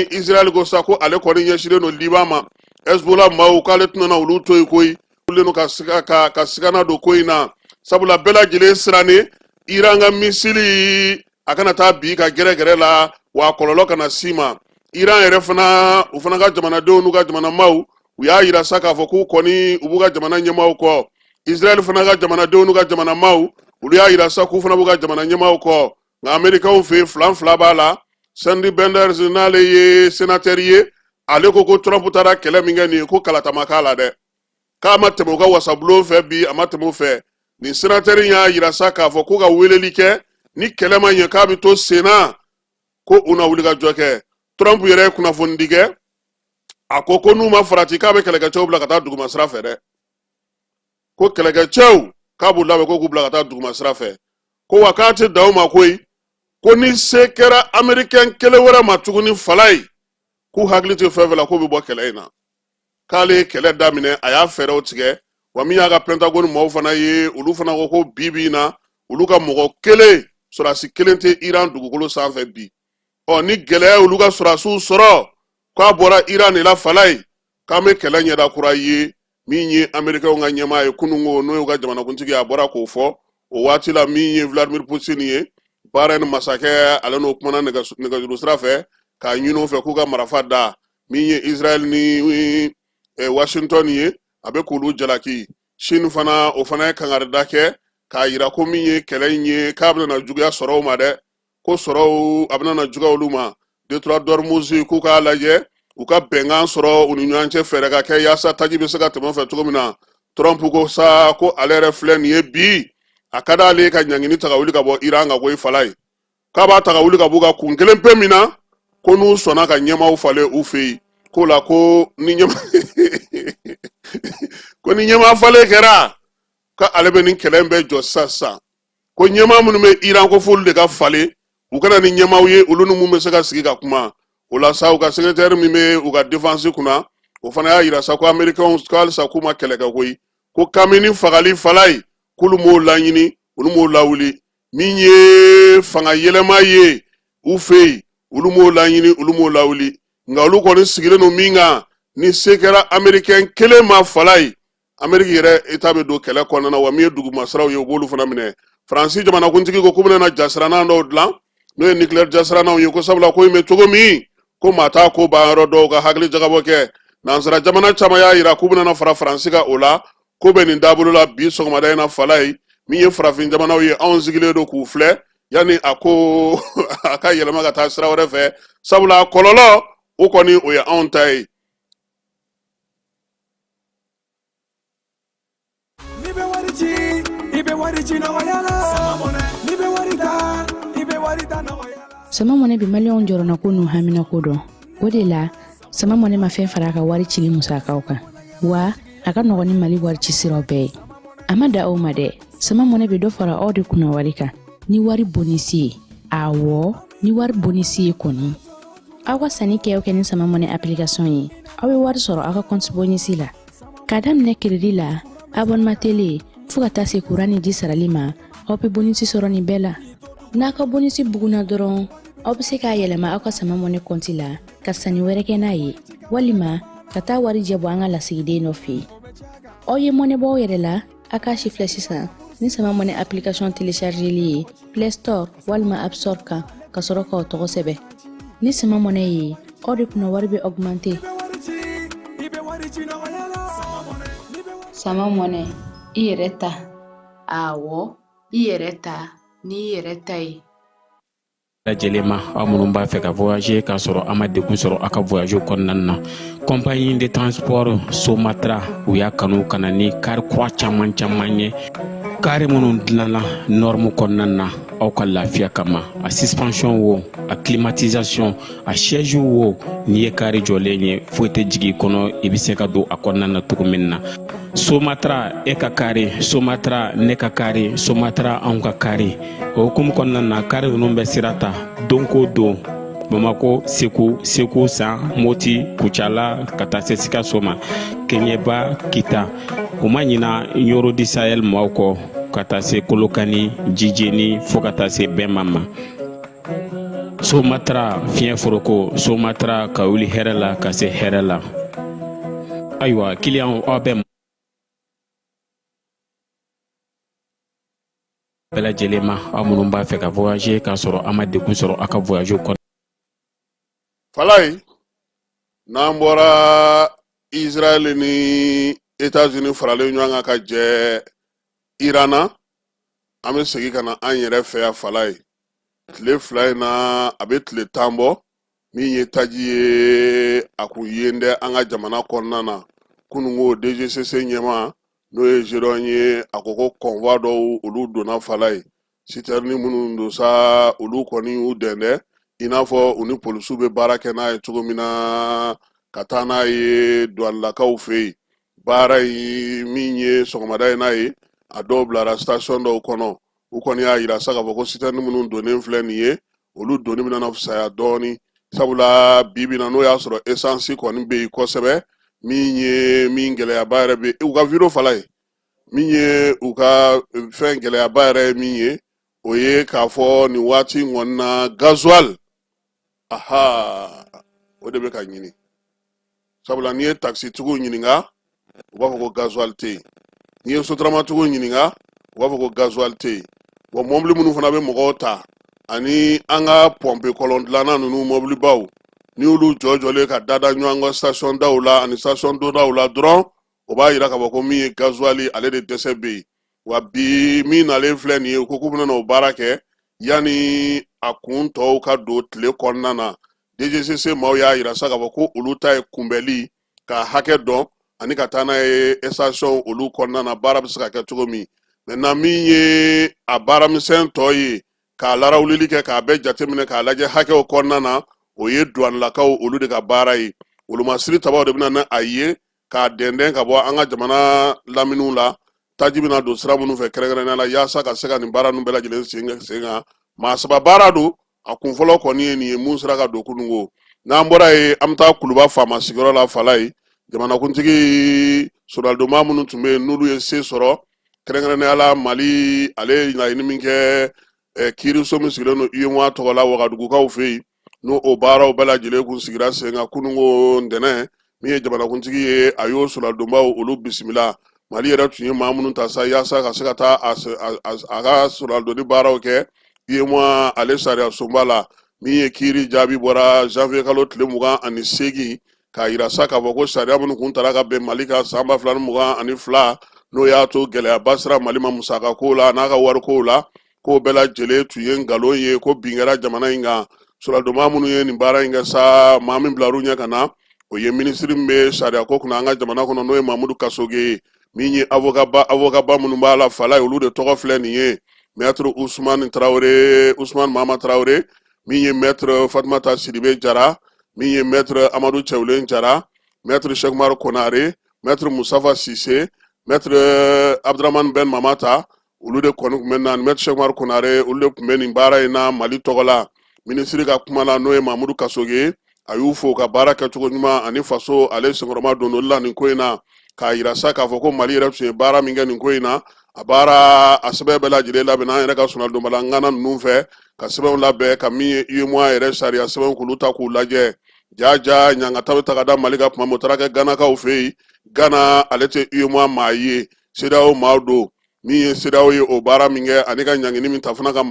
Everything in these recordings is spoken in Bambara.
ni Israël ko sa ko ale kɔni ɲɛsinnen don Liban ma, Hezbollah maaw k'ale tɛna na olu to yen koyi. Wulilen don ka siga ka sigana don ko in na, sabula bɛɛ lajɛlen sirannen Iran ka misili a kana taa bi ka gɛrɛgɛrɛ la, wa a kɔlɔlɔ kana s'i ma. Iran yɛrɛ fana, u fana ka jamanadenw n'u ka jamanamaw, u y'a yira sa k'a fɔ k'u kɔni u b'u ka jamana ɲɛmaaw kɔ. Israël fana ka jamanadenw n'u ka jamanamaw, olu y'a yira sa k'u fana b'u ka jamana ɲɛmaaw kɔ. Nka amerikaw fɛ yen, filan fila b'a la. Sandy Benders, n'ale ye senatɛri ye, ale ko ko Trump taara kɛlɛ min kɛ nin ye, ko kalata ma k'a la dɛ, k'a ma tɛmɛ u ka wasabulon fɛ bi, a ma tɛmɛ u fɛ. Nin senatɛri y'a yira sa k'a fɔ ko ka weleli kɛ ni kɛlɛ ma ɲɛ, k'a bɛ to senna, ko u na wuli ka jɔ kɛ. Trump yɛrɛ ye kunnafonidi kɛ, a ko ko n'u ma farati, k'a bɛ kɛlɛkɛcɛw bila ka taa duguma sira fɛ dɛ, ko kɛlɛkɛcɛw k'a b'u labɛn ko k'u bila ka taa duguma sira fɛ, ko wa k'a tɛ dan o ma koyi, ko ni se kɛra amerikɛn kelen wɛrɛ ma tuguni fala ye, k'u hakili tɛ fɛn fɛn la, k'u bɛ bɔ kɛlɛ in na. K'ale ye kɛlɛ daminɛ, a y'a fɛɛrɛw tigɛ. Wa min y'a ka Pentagone maaw fana ye, olu fana ko ko bi bi in na, olu ka mɔgɔ kelen, sɔrɔdasi kelen tɛ Iran dugukolo sanfɛ bi. Ɔ ni gɛlɛya olu ka sɔrɔdasiw sɔrɔ, k'a bɔra Iran de la fala ye, k'an bɛ kɛlɛ ɲɛda kura ye. Min ye amerikɛnw ka ɲɛmaa ye kununko, n'o y'u ka jamanakuntigi ye, a bɔra k'o fɔ o waati la. Min ye Vladimir Poutine ye, Bahrain masakɛ, ale n'o kumana nɛgɛjuru sira fɛ k'a ɲini u fɛ k'u ka marafa da. Min ye Israël ni Washington ye, a bɛ k'olu jalaki. Chine fana, o fana ye kangarida kɛ k'a yira ko min ye kɛlɛ in ye, k'a bɛna na juguya sɔrɔw ma dɛ, ko sɔrɔw a bɛna na juguya olu ma. Détroit d'Ormuz, k'u k'a lajɛ u ka bɛnkan sɔrɔ u ni ɲɔgɔn cɛ, fɛɛrɛ ka kɛ yaasa taji bɛ se ka tɛmɛ fɛ cogo min na. Trump ko sa ko ale yɛrɛ filɛ nin ye bi, a ka d'ale ye ka ɲangini ta ka wuli ka bɔ Iran kan koyi fala ye, k'a b'a ta ka wuli ka b'u ka kun kelen pe min na, ko n'u sɔnna ka ɲɛmaaw falen u fɛ yen, k'o la ko ni ɲɛma ko ni ɲɛmaa falen kɛra, ko ale bɛ nin kɛlɛ in bɛɛ jɔ sisan sisan. Ko ɲɛmaa minnu bɛ Iran, ko f'olu de ka falen, u ka na ni ɲɛmaaw ye, olu ni mun bɛ se ka sigi ka kuma. O la sa, u ka secrétaire min bɛ u ka défense kunna, o fana y'a yira sa ko américains ko halisa k'u ma kɛlɛ kɛ koyi, ko Kameni fagali fala ye, k'olu m'o laɲini, olu m'o lawuli. Min ye fanga yɛlɛma ye u fɛ yen, olu m'o laɲini, olu m'o lawuli. Nka olu kɔni sigilen don min kan, ni se kɛra américain kelen ma fala ye, Ameriki yɛrɛ État bɛ don kɛlɛ kɔnɔna na. Wa min ye dugumasiraw ye, u b'olu fana minɛ. Faransi jamanakuntigi ko k'u bɛna na jasirannan dɔw dilan, n'o ye nucléaire jasirannaw ye, ko sabula ko in bɛ cogo min, ko maa t'a ko ban yɔrɔ dɔw ka hakili jagabɔ kɛ. Nansara jamana caman y'a yira k'u bɛna na fara Faransi kan o la. Ko bɛ nin dabolo la bi sɔgɔmada in na fala ye. Min ye farafin jamanaw ye, anw sigilen don k'u filɛ yanni a ko a ka yɛlɛma ka taa sira wɛrɛ fɛ, sabula a kɔlɔlɔ o kɔni, o ye anw ta ye. N'i bɛ wari ci, i bɛ wari ci nɔgɔya la. N'i bɛ wari ta, i bɛ wari ta nɔgɔya la. Sama Mɔnɛ bɛ maliyɛnw jɔrɔnako n'u haminako dɔn. O de la, Sama Mɔnɛ ma fɛn fara a ka wari cili musakaw kan, wa a ka nɔgɔn ni Mali wari ci siraw bɛɛ ye. A ma da o ma dɛ, Sama Mɔnɛ bɛ dɔ fara aw de kunna wari kan ni wari bonisi ye. Awɔ, ni wari bonisi ye kɔni, aw ka sanni kɛ o kɛ ni Sama Mɔnɛ application ye, aw bɛ wari sɔrɔ aw ka compte bonisi la, k'a daminɛ crédit la, abonnement télé, fo ka taa se kuran ni ji sarali ma. Aw bɛ bonisi sɔrɔ nin bɛɛ la. N'a ka bonisi bugunna dɔrɔn, aw bɛ se k'a yɛlɛma aw ka Sama Mɔnɛ kɔnti la ka sanni wɛrɛ kɛ n'a ye, walima ka taa warijɛ bɔ an ka lasigiden dɔ fɛ yen. Aw ye mɔnɛ bɔ aw yɛrɛ la, a k'a si filɛ sisan ni Sama Mɔnɛ application téléchargeli ye Play Store walima App Store kan, ka sɔrɔ k'aw tɔgɔ sɛbɛn. Ni Sama Mɔnɛ ye, aw de kunna wari bɛ augmenter. Sama Mɔnɛ, i yɛrɛ ta. Awɔ, i yɛrɛ ta n'i yɛrɛ ta ye. Lajɛlen ma, aw minnu b'a fɛ ka voyager k'a sɔrɔ a ma degun sɔrɔ a ka voyage kɔnɔna na, compagnie de transport Somatra, u y'a kanu ka na ni kari kura caman caman ye, kari minnu dilanna norme kɔnɔna na aw ka lafiya kama. A suspension wo, a climatisation, a siège wo, n'i ye kari jɔlen ye, foyi tɛ jigin i kɔnɔ, i bɛ se ka don a kɔnɔna na cogo min na. Somatra, e ka kari Somatra, ne ka kari Somatra, anw ka kari. O hukumu kɔnɔna na, kari ninnu bɛ sira ta don ko don Bamako, Segu, Segu San, Moti, Kucala, ka taa se Sikaso ma, Keɲeba, Kita. U ma ɲina Ɲoro du Sahel maaw kɔ, ka taa se Kolokani, Jijeni, fo ka taa se Bɛnma ma. Somatra fiɲɛ foroko, Somatra ka wuli hɛrɛ la ka se hɛrɛ la. Ayiwa, kiliyanw, aw bɛ bɛɛ lajɛlen ma, aw minnu b'a fɛ ka voyager k'a sɔrɔ a ma degun sɔrɔ aw ka voyage kɔnɔ. Falayi, n'an bɔra Israël ni États-Unis faralen ɲɔgɔn kan ka jɛ Iran na, an bɛ segin ka na an yɛrɛ fɛ yan. Falayi, tile 2 in na, a bɛ tile 10 bɔ, min ye taji ye, a kun yen dɛ an ka jamana kɔnɔna na. Kununko DGCC ɲɛmaa, n'o ye Gédéon ye, a ko ko convoi dɔw olu donna. Falayi, sitɛrini minnu don sa, olu kɔni y'u dɛndɛ i n'a fɔ u ni polisiw bɛ baara kɛ n'a ye cogo min na, ka taa n'a ye duwanilakaw fɛ yen. Baara in min ye sɔgɔmada ye n'a ye, a dɔw bilara station dɔw kɔnɔ. U kɔni y'a yira sa k'a fɔ ko sitɛrini minnu donnen filɛ nin ye, olu donni bɛna na fisaya dɔɔni, sabula bi bi na, n'o y'a sɔrɔ esansi kɔni bɛ yen kosɛbɛ. Min ye min gɛlɛyaba yɛrɛ bɛ u ka video fala ye, min ye u ka fɛn gɛlɛyaba yɛrɛ ye min ye, o ye k'a fɔ nin waati in kɔni na, gasoil, aha, o de bɛ ka ɲini, sabula n'i ye takisitigiw ɲininka, u b'a fɔ ko gasoil tɛ yen. N'i ye sotaramatigiw ɲininka, u b'a fɔ ko gasoil tɛ yen. Wa mɔbili minnu fana bɛ mɔgɔw ta, ani an ka pɔnpe kɔlɔn dilanna ninnu, mɔbilibaw, n'i y'olu jɔ jɔlen ka dada ɲɔgɔn kan station daw la ani station dondaw la dɔrɔn, o b'a yira k'a fɔ ko min ye gasoil, ale de dɛsɛ bɛ yen. Wa bi min nalen filɛ nin ye, u ko k'u bɛna o baara kɛ yanni a kun tɔw ka don tile kɔnɔna na. DGCC maaw y'a yira sa k'a fɔ ko olu ta ye kunbɛli, ka hakɛ dɔn ani ka taa n'a ye station olu kɔnɔna na, baara bɛ se ka kɛ cogo min. Maintenant, min ye a baaramisɛn tɔ ye, k'a larawulili kɛ, k'a bɛɛ jateminɛ, k'a lajɛ hakɛw kɔnɔna na, o ye duwanilakaw olu de ka baara ye. Wolomasiri tabaw de bɛna na a ye k'a dɛndɛn ka bɔ an ka jamana laminiw la, taji bɛna don sira minnu fɛ kɛrɛnkɛrɛnnenya la, yaasa ka se ka nin baara ninnu bɛɛ lajɛlen sen kan. Maa saba baara don. A kun fɔlɔ kɔni ye nin ye mun sera ka don kununko. N'an bɔra yen, an bɛ taa Kuluba faama sigiyɔrɔ la. Falayi, jamanakuntigi soladonba minnu tun bɛ yen, n'olu ye se sɔrɔ kɛrɛnkɛrɛnnenya la, Mali ale ye laɲini min kɛ kiiriso min sigilen don UEMOA tɔgɔ la Wagadugukaw fɛ yen, n'o o baaraw bɛɛ lajɛlen kun sigira sen kan kununko ntɛnɛn, min ye jamanakuntigi ye, a y'o soladonbaw olu bisimila. Mali yɛrɛ tun ye maa minnu ta sa yaasa ka se ka taa a ka soladonni baaraw kɛ UEMOA ale sariya sunba la, min ye kiiri jaabi bɔra janvier kalo tile 28, k'a yira sa k'a fɔ ko sariya minnu kun tara ka bɛn Mali kan san 2022, n'o y'a to gɛlɛyaba sera Mali ma musakako la n'a ka warikow la, k'o bɛɛ lajɛlen tun ye nkalon ye, ko bin kɛra jamana in kan. Soladonba minnu ye nin baara in kɛ sa, maa min bilar'u ɲɛ ka na, o ye minisiri min bɛ sariyako kunna an ka jamana kɔnɔ, n'o ye Mamudu Kasoge ye. Min ye avocat ba minnu b'a la, Falaye, olu de tɔgɔ filɛ nin ye: maître Usumani Tarawele, Usumani Mama Tarawele, min ye maître Fatumata Sidibe Jara, min ye maître Amadu Cɛwulen Jara, maître Sekumar Konare, maître Musafa Sise, maître Abdramane Ben Mamata. Olu de kɔni tun bɛ na, maître Sekumar Konare, olu de tun bɛ nin baara in na Mali tɔgɔ la. Minisiri ka kuma la, n'o ye Mamudu Kasoge, a y'u fo ka baara kɛcogo ɲuman ani faso ale senkɔrɔma dondoli la nin ko in na, k'a yira sa k'a fɔ ko Mali yɛrɛ tun ye baara min kɛ nin ko in na, a baara a sɛbɛn bɛɛ lajɛlen labɛnna an yɛrɛ ka soladonbala ŋana ninnu fɛ, ka sɛbɛnw labɛn, ka min ye UEMOA yɛrɛ sariya sɛbɛnw k'olu ta k'u lajɛ. Jaja ɲangata bɛ ta ka da Mali ka kuma min, o taara kɛ Ganakaw fɛ yen. Gana ale tɛ UEMOA maa ye, CEDEAO maaw don. Min ye CEDEAO ye, o baara min kɛ ani ka ɲangini min ta fana ka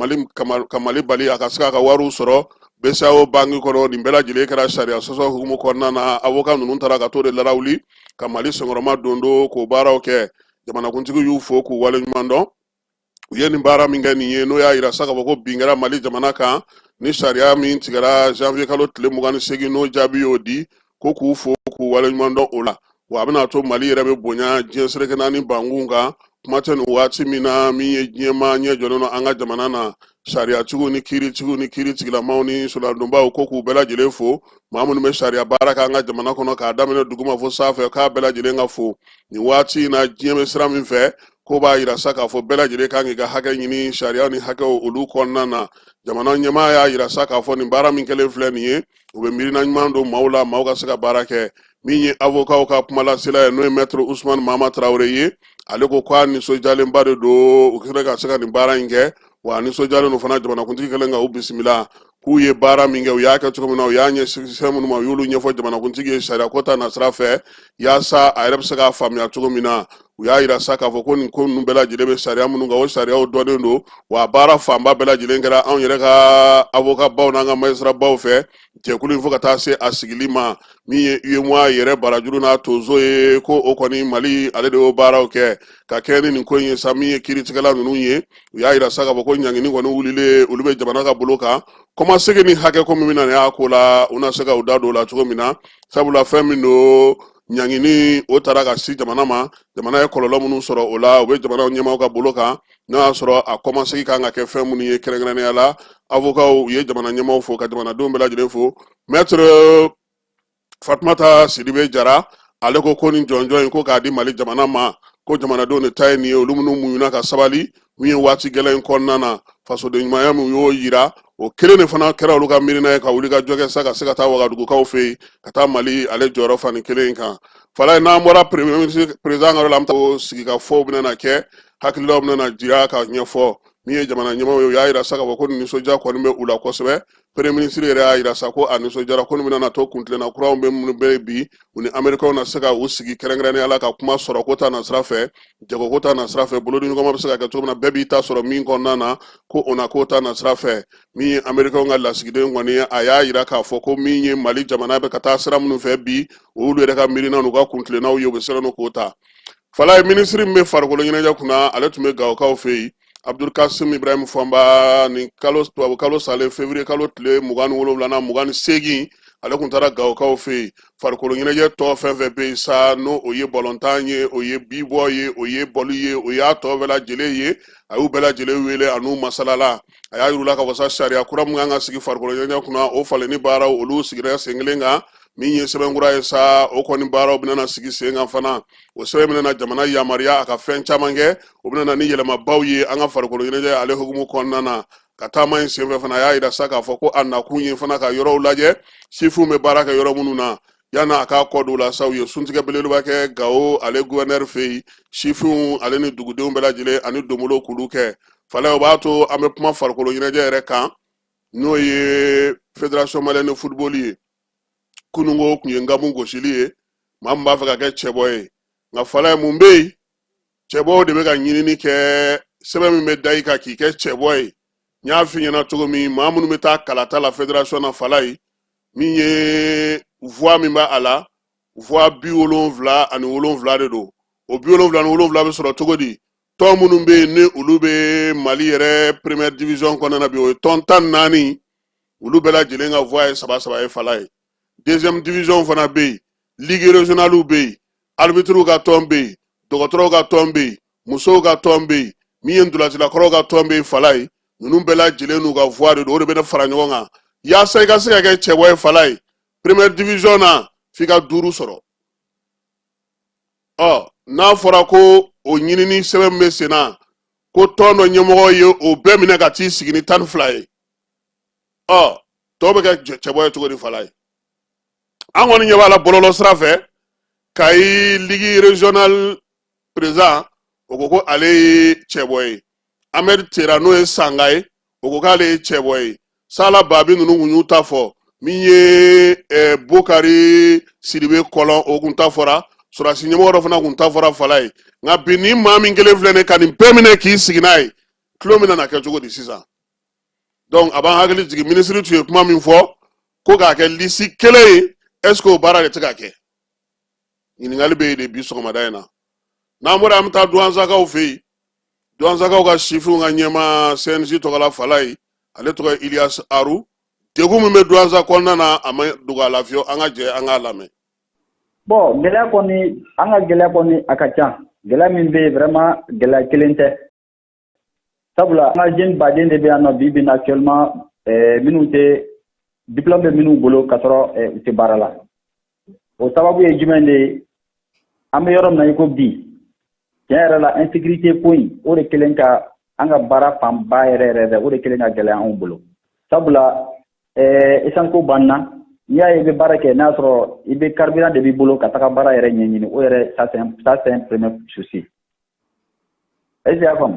Mali bali a ka se k'a ka wariw sɔrɔ BCEAO banki kɔnɔ, nin bɛɛ lajɛlen kɛra sariya sɔsɔ hukumu kɔnɔna na. Avocat ninnu taara ka t'o de larawuli ka Mali senkɔrɔma don don k'o baaraw kɛ. Jamanakuntigi y'u fo k'u waleɲuman dɔn, u ye nin baara min kɛ nin ye, n'o y'a yira sa k'a fɔ ko bin kɛra Mali jamana kan ni sariya min tigɛra janvier kalo tile 28, n'o jaabi y'o di, ko k'u fo k'u waleɲuman dɔn o la. Wa a bɛna to Mali yɛrɛ bɛ bonya diɲɛ seleke naani bankun kan. Kuma tɛ nin waati min na, min ye diɲɛmaa ɲɛ jɔlen don an ka jamana na, sariyatigiw ni kiiritigiw ni kiiritigilamaw ni soladonbaw, ko k'u bɛɛ lajɛlen fo. Maa minnu bɛ sariya baara kɛ an ka jamana kɔnɔ, k'a daminɛ duguma fo sanfɛ, k'a bɛɛ lajɛlen ka fo. Nin waati in na, diɲɛ bɛ sira min fɛ, ko b'a yira sa k'a fɔ bɛɛ lajɛlen kan k'i ka hakɛ ɲini sariya ni hakɛw olu kɔnɔna na. Jamana ɲɛmaa y'a yira sa k'a fɔ nin baara min kɛlen filɛ nin ye, u bɛ miirina ɲuman don maaw la, maaw ka se ka baara kɛ. Min ye avocatw ka kumalasela ye, n'o ye maître Usumani Mama Tarawele ye, ale ko k'a nisɔndiyalenba de don u kɛlen ka se ka nin baara in kɛ, wa a nisɔndiyalen don fana jamanakuntigi kɛlen ka u bisimila. K'u ye baara min kɛ, u y'a kɛ cogo min na, u y'a ɲɛsin fɛn minnu ma, u y'olu ɲɛfɔ jamanakuntigi ye sariya ko ta nasira fɛ, yaasa a yɛrɛ bɛ se k'a faamuya cogo min na. U y'a yira sa k'a fɔ ko nin ko ninnu bɛɛ lajɛlen bɛ sariya minnu kan, o sariyaw dɔnnen don, wa a baara fanba bɛɛ lajɛlen kɛra anw yɛrɛ ka avocat baw n'an ka magistrat baw fɛ jɛkulu in fo ka taa se a sigili ma. Min ye UEMOA yɛrɛ barajuru n'a tonso ye, ko o kɔni Mali ale de y'o baaraw kɛ ka kɛɲɛ ni nin ko in ye sa. Min ye kiiritigɛla ninnu ye, u y'a yira sa k'a fɔ ko ɲangini kɔni wulilen olu bɛ jamana ka bolo kan, kɔmasegin ni hakɛ ko min bɛna y'a ko la, u na se ka u da don o la cogo min na, sabula fɛn min don, ɲangini o taara ka si jamana ma, jamana ye kɔlɔlɔ minnu sɔrɔ o la, u bɛ jamana ɲɛmaaw ka bolo kan, n'a y'a sɔrɔ a kɔmasegin kan ka kɛ fɛn minnu ye. Kɛrɛnkɛrɛnnenya la, avocats u ye jamana ɲɛmaaw fo ka jamanadenw bɛɛ lajɛlen fo. Maître Fatumata Sidibe Jara, ale ko ko nin jɔnjɔn in ko k'a di Mali jamana ma, ko jamanadenw de ta ye nin ye, olu minnu muɲuna ka sabali min ye waati gɛlɛn in kɔnɔna na, fasoden ɲumanya min y'o yira, o kelen de fana kɛra olu ka miirina ye ka wuli ka jɔ kɛ sa ka se ka taa Wagadugukaw fɛ yen ka taa Mali ale jɔyɔrɔ fa nin kelen in kan. Falaye, n'an bɔra premier ministre président ka yɔrɔ la, an bɛ taa sigikafɔw bɛna na kɛ, hakililaw bɛna na jira ka ɲɛfɔ. Min ye jamana ɲɛmaaw ye, u y'a yira sa k'a fɔ ko nin nisɔndiya kɔni bɛ u la kosɛbɛ. Premier ministre yɛrɛ y'a yira sa ko a nisɔndiyara ko nin bɛna na to kuntilenna kuraw bɛ minnu bɛ bi, u ni Amerikaw na se ka u sigi kɛrɛnkɛrɛnnenya la ka kuma sɔrɔ ko ta nasira fɛ, jagoko ta nasira fɛ, bolodiɲɔgɔnma bɛ se ka kɛ cogo min na, bɛɛ b'i ta sɔrɔ min kɔnɔna na, ko o na ko ta nasira fɛ. Min ye Amerikaw ka lasigiden kɔni ye, a y'a yira k'a fɔ ko min ye Mali jamana bɛ ka taa sira minnu fɛ bi, o y'olu yɛrɛ ka miirina n'u ka kuntilennaw ye, u bɛ siran k'o ta. Falaye, minisiri min bɛ farikolo ɲɛnajɛ kunna, ale tun bɛ Gawokaw fɛ yen, Abdulkasim Ibrahim Fɔnba. Nin kalo tubabu kalo salen, février kalo tile 27 na 28, ale tun taara Gawokaw fɛ yen. Farikolo ɲɛnajɛ tɔ fɛn fɛn bɛ yen sa, n'o o ye bɔlɔntan ye, o ye bibɔ ye, o ye bɔli ye, o y'a tɔ bɛɛ lajɛlen ye, a y'u bɛɛ lajɛlen wele, a n'u masalala. A y'a yir'u la k'a fɔ sa, sariya kura min kan ka sigi farikolo ɲɛnajɛ kunna, o falenni baaraw olu sigira sen kelen kan. Min ye sɛbɛn kura ye sa, o kɔni baaraw bɛna sigi sen kan fana. O sɛbɛn bɛna na jamana yamaruya a ka fɛn caman kɛ, o bɛna na ni yɛlɛmabaw ye an ka farikolo ɲɛnajɛ ale hukumu kɔnɔna na. Ka taama in senfɛ fana, a y'a yira sa k'a fɔ ko a nakun ye fana ka yɔrɔw lajɛ, sifinw bɛ baara kɛ yɔrɔ minnu na. Yanni a k'a kɔ don la sa, u ye suntigɛ belebeleba kɛ Gawo ale gouverneur fɛ yen, sifinw ale ni dugudenw bɛɛ lajɛlen ani donbolo k'olu kɛ. Falaye, o b'a to an bɛ kuma farikolo ɲɛnajɛ yɛrɛ kan, n'o ye Fédération malienne de football ye. Kununko tun ye nkamu gosili ye, maa min b'a fɛ ka kɛ cɛbɔ ye. Nka Falaye, mun bɛ yen? Cɛbɔw de bɛ ka ɲinini kɛ, sɛbɛn min bɛ da i kan k'i kɛ cɛbɔ ye. N y'a f'i ɲɛna cogo min, maa minnu bɛ taa kalata la fédération na, Falaye, min ye voix min b'a a la, voix 77 de don. O 77 bɛ sɔrɔ cogo di? Tɔn minnu bɛ yen ni olu bɛ Mali yɛrɛ première division kɔnɔna na bi, o ye tɔn 14, olu bɛɛ lajɛlen ka voix ye saba saba ye. Falaye, deuxième division fana bɛ yen, ligue régionale bɛ yen, arbitre ka tɔn bɛ yen, dɔgɔtɔrɔw ka tɔn bɛ yen, musow ka tɔn bɛ yen, min ye ntolacilakɔrɔw ka tɔn bɛ yen. Falaye, ninnu bɛɛ lajɛlen n'u ka voix de don, o de bɛ ne fara ɲɔgɔn kan yaasa i ka se ka kɛ cɛbɔ ye. Falaye, première division na, f'i ka duuru sɔrɔ. Ɔ n'a fɔra ko o ɲinini sɛbɛn bɛ sen na, ko tɔn dɔ ɲɛmɔgɔ ye o bɛɛ minɛ ka t'i sigi ni 12 ye, ɔ tɔw bɛ kɛ cɛbɔ ye cogo di? Falaye, an kɔni ɲɛ b'a la bɔlɔlɔ sira fɛ, Kayi ligue régionale président, o ko ko ale ye cɛbɔ ye. Ahmed Tera, n'o ye Sanga ye, o ko k'ale ye cɛbɔ ye. Sala Babi ninnu kun y'u ta fɔ. Min ye Bokari Sidibe Kɔlɔn, o kun ta fɔra. Sɔrɔdasi ɲɛmɔgɔ dɔ fana kun ta fɔra. Falaye, nka bi ni maa min kelen filɛ nin ka nin bɛɛ minɛ k'i sigi n'a ye, tulo bɛna na kɛ cogo di sisan? Donc a b'an hakili jigin, minisiri tun ye kuma min fɔ ko k'a kɛ lisi kelen ye, est ce que o baara de tɛ ka kɛ? Ɲininkali bɛ yen de bi sɔgɔmada in na. N'an bɔra, an bɛ taa Duwansakaw fɛ yen. Duwansakaw ka sifinw ka ɲɛmaa CNJ tɔgɔ la, Falaye, ale tɔgɔ ye Ilias Aru. Degun min bɛ Duwansa kɔnɔna na, a ma dogo a la fiyewu. An ka jɛ an k'a lamɛn. Bon, gɛlɛya kɔni, an ka gɛlɛya kɔni, a ka ca. Gɛlɛya min bɛ yen, vraiment, gɛlɛya kelen tɛ, sabula an ka jeune baden de bɛ yan nɔ bi bi in na actuellement, minnu tɛ diplôme bɛ minnu bolo ka sɔrɔ u tɛ baara la. O sababu ye jumɛn de ye? An bɛ yɔrɔ min na i ko bi, tiɲɛ yɛrɛ la, insécurité ko in, o de kelen ka an ka baara fanba yɛrɛ yɛrɛ dɛ, o de kelen ka gɛlɛya anw bolo, sabula essence ko banna. N'i y'a ye i bɛ baara kɛ, n'a sɔrɔ i bɛ carburant de b'i bolo ka taga baara yɛrɛ ɲɛɲini, o yɛrɛ, ça c'est un premier souci. Est ce que y'a faamu?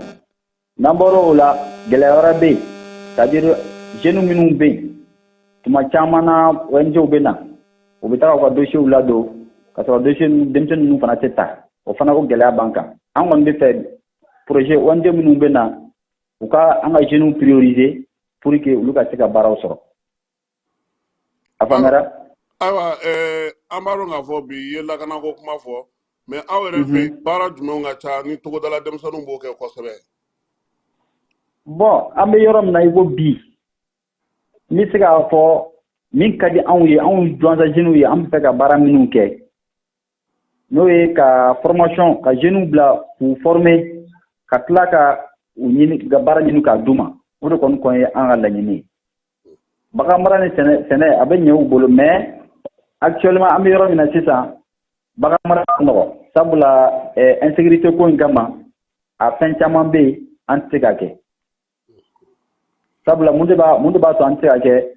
N'an bɔra o la, gɛlɛya wɛrɛ bɛ yen, c'est à dire Jeunes minnu bɛ yen, tuma caman na ONG bɛ na, u bɛ taga u ka dossiers ladon ka sɔrɔ dossier denmisɛnnin ninnu fana tɛ ta. O fana ko gɛlɛya b'an kan. An kɔni bɛ fɛ projet ONG minnu bɛ na, u ka an ka jeunes prioriser pour que olu ka se ka baaraw sɔrɔ. A faamuyara? Ayiwa, an b'a dɔn k'a fɔ bi i ye lakanako kuma fɔ, mais aw yɛrɛ fɛ yen, baara jumɛnw ka ca ni togodala denmisɛnninw b'o kɛ kosɛbɛ? Bon, an bɛ yɔrɔ min na i ko bi, n bɛ se k'a fɔ min ka di anw ye, anw Douentza jeunes ye, an bɛ fɛ ka baara minnu kɛ, n'o ye ka formation, ka jeunes bila k'u former, ka tila ka u ɲini ka baara ɲini k'a d'u ma. O de kɔni ye an ka laɲini ye. Bagan mara ni sɛnɛ, a bɛ ɲɛ u bolo, mais actuellement an bɛ yɔrɔ min na sisan, bagan mara ka nɔgɔ, sabula insécurité ko in kama, a fɛn caman bɛ yen an tɛ se ka kɛ. Sabula mun de b'a to an tɛ se ka kɛ?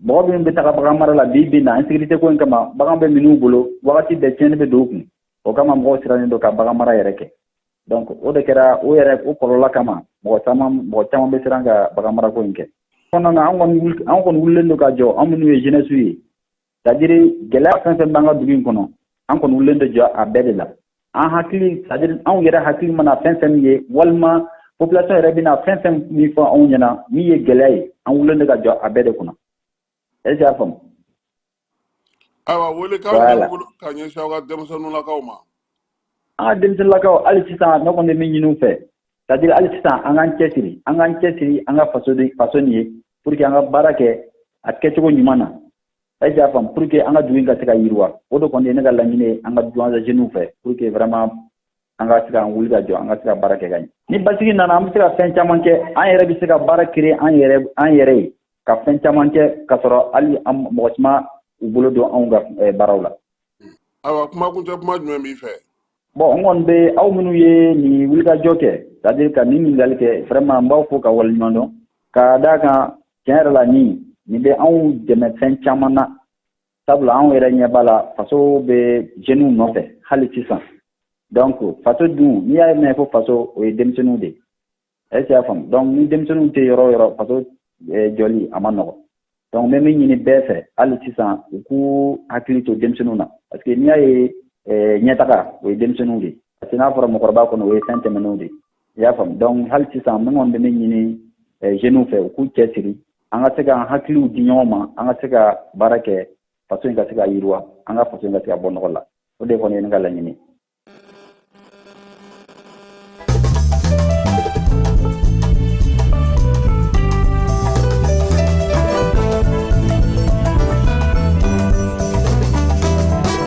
Mɔgɔ minnu bɛ taga bagan mara la bi bi in na, insécurité ko in kama, bagan bɛ minnu bolo, wagati bɛɛ tiɲɛni bɛ don u kun. O kama mɔgɔw sirannen don ka bagan mara yɛrɛ kɛ. Donc o de kɛra o yɛrɛ o kɔlɔlɔ kama, mɔgɔ caman bɛ siran ka bagan mara ko in kɛ. Kɔnɔna na, an kɔni wulilen don ka jɔ. An minnu ye jeunesse ye, c'est à dire gɛlɛya fɛn fɛn b'an ka dugu in kɔnɔ, an kɔni wulilen don jɔ a bɛɛ de la. An hakili, c'est à dire anw yɛrɛ hakili mana fɛn fɛn min ye, walima population yɛrɛ bɛna fɛn fɛn min fɔ anw ɲɛna min ye gɛlɛya ye, an wulilen don ka jɔ a bɛɛ de kunna. Est ce que y'a faamu? Ayiwa, welekan jumɛn b'i bolo ka ɲɛsin aw ka denmisɛnninlakaw ma? An ka denmisɛnninlakaw, hali sisan ne kɔni bɛ min ɲini u fɛ, c'est à dire hali sisan an k'an cɛsiri, an k'an cɛsiri an ka faso de faso nin ye, pour que an ka baara kɛ a kɛcogo ɲuman na. Est ce que y'a faamu? Pour que an ka dugu in ka se ka yiriwa. O de kɔni ye ne ka laɲini ye an ka Douentza jeunes fɛ, pour que vraiment an ka se k'an wuli ka jɔ, an ka se ka baara kɛ ka ɲɛ. Ni basigi nana, an bɛ se ka fɛn caman kɛ. An yɛrɛ bɛ se ka baara créer an yɛrɛ ye, ka fɛn caman kɛ ka sɔrɔ hali an mɔgɔ si ma u bolo don anw ka baaraw la. Ayiwa, kumakuncɛ kuma jumɛn b'i fɛ? Bon, n kɔni bɛ aw minnu ye nin wulikajɔ kɛ, c'est à dire ka nin ɲininkali kɛ, vraiment n b'aw fo ka waleɲuman dɔn, ka d'a kan tiɲɛ yɛrɛ la nin bɛ anw dɛmɛ fɛn caman na, sabula anw yɛrɛ ɲɛ b'a la faso bɛ jeunes nɔfɛ hali sisan. Donc faso dun, n'i y'a mɛn ko faso, o ye denmisɛnninw de ye. Est ce que y'a faamu? Donc ni denmisɛnninw tɛ yɔrɔ o yɔrɔ, faso jɔli a ma nɔgɔ. Donc n bɛ min ɲini bɛɛ fɛ hali sisan, u k'u hakili to denmisɛnninw na, parce que n'i y'a ye ɲɛtaga, o ye denmisɛnninw de ye, parce que n'a fɔra mɔgɔkɔrɔba kɔnɔ, o ye fɛn tɛmɛnenw de ye. I y'a faamu? Donc hali sisan n kɔni bɛ min ɲini jeunes fɛ, u k'u cɛsiri, an ka se k'an hakiliw di ɲɔgɔn ma, an ka se ka baara kɛ, faso in ka se ka yiriwa, an ka faso in ka se ka bɔ nɔgɔ la. O de kɔni ye ne ka laɲini.